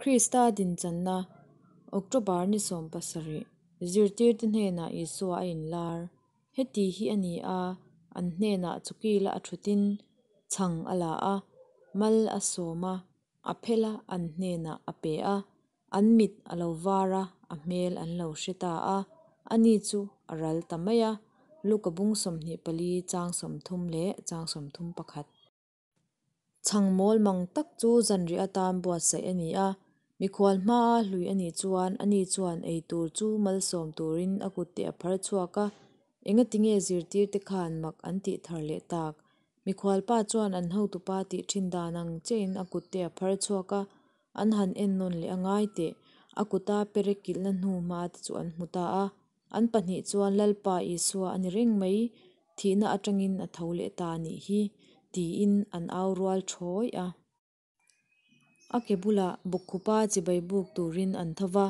Krista dinchanna, October ni 17, Zirtirte hnenah Isua a inlar. Heti hi a ni a, an hnenah chukila a thutin chhang a la a, mal a sawm a, a phel a, an hnenah a pe a. An mit a lo var a, a hmel an lo hre ta a, ani chu a ral ta mai a. Luka bung 24 chang 30 leh chang 31. Chhang mawl mang tak chu zanriah atan buatsaih a ni a, mikhual hmaa hlui a nih chuan ani chuan ei tur chu malsawm turin a kutte a phar chhuak a, engatinge zirtirte khan mak an tih thar leh tak? Mikhualpa chuan an hotupa tih thin dan ang chiahin a kutte a phar chhuak a, an han en nawn leh a ngai teh, a kuta perek kilhna hnu hma te chu an hmu ta a. An pahnih chuan Lalpa Isua a ni reng mai, thihna atangin a tho leh ta a nih hi, tiin an au rual thawi a. A ke bulah bawkkhupa chibai buk turin an tho va,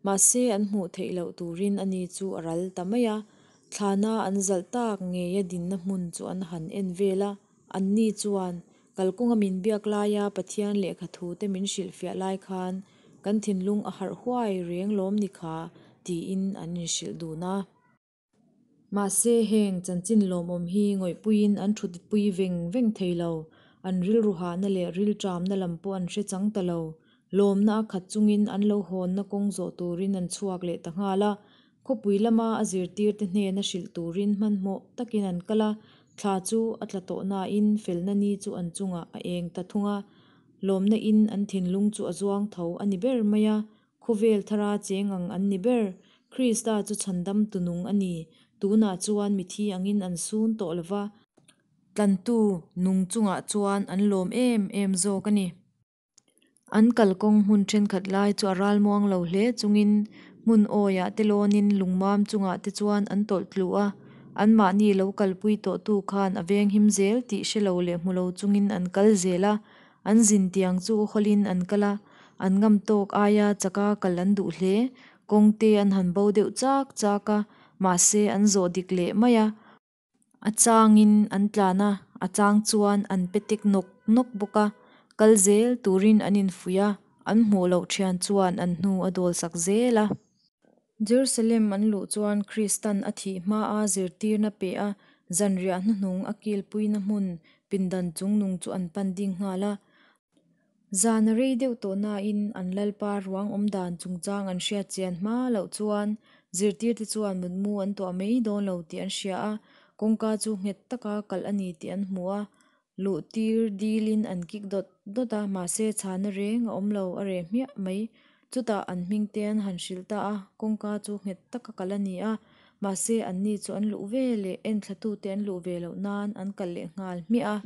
mahse an hmuh theih loh turin ani chu a ral ta mai a. Thlana an zalh tak ngeia dinna hmun chu an han en vel a, anni chuan, Kalkawnga min biak laia Pathian lehkha thute min hrilhfiah lai khan kan thinlung a harh huai reng lawm ni kha, tiin an inhrilh dun a. Mahse heng chanchin lawmawm hi ngawihpuiin an thutpui veng veng thei lo. An rilru hahna leh rilṭamna lam pawh an hre chang ta lo. Lawmna a khat chungin an lo hawnna kawng zawh turin an chhuak leh ta nghal a. Khawpui lama a zirtirte hnena hrilh turin hmanhmawh takin an kal a, thla chu a tla tawh nain felna ni chu an chungah a eng ta thung a. Lawmna in an thinlung chu a zuang tho a ni ber mai a, khawvel thara cheng ang an ni ber. Krista chu chhandamtu nung a ni. Tunah chuan mithi angin an sun tawh lo va. Tlantu nung chungah chuan an lawm em em zawk a ni. An kalkawng hmun thenkhat lai chu a ralmuang lo hle chungin hmun awiah te lawnin lungmam chungah te chuan an tawlh tlu a, anmahni lo kalpui tawhtu khan a venghim zel tih hre lo leh hmu lo chungin an kal zel a, an zin tiang chu hawlin an kal a, an ngam tawk aia chaka kal an duh hle. Kawng te an han bo deuh chak chak a, mahse an zawh dik leh mai a. A changin an tlan a, a chang chuan an pe tek nawk nawk bawk a, kal zel turin an infuih a, an hmuh loh thian chuan an hnu a dawlsak zel a. Jerusalem an luh chuan Kristan a thih hmaa zirtirna pe a, zanriah hnuhnung a kilpuina hmun pindan chungnung chu an pan ding nghal a. Zan a rei deuh tawh nain an Lalpa ruang awm dan chungchang an hriat chian hma loh chuan zirtirte chuan mutmu an tuah mai dawn lo tih an hria a, kawngka chu nghet taka kalh a ni tih an hmu a, luh tir dilin an kik dawt dawt a, mahse chhana reng a awm lo, a reh hmiah mai. Chutah an hmingte an han hrilh ta a, kawngka chu nghet taka kalh a ni a, mahse anni chu an luh ve leh enthlatute an luh ve loh nan an kalh leh nghal hmiah a.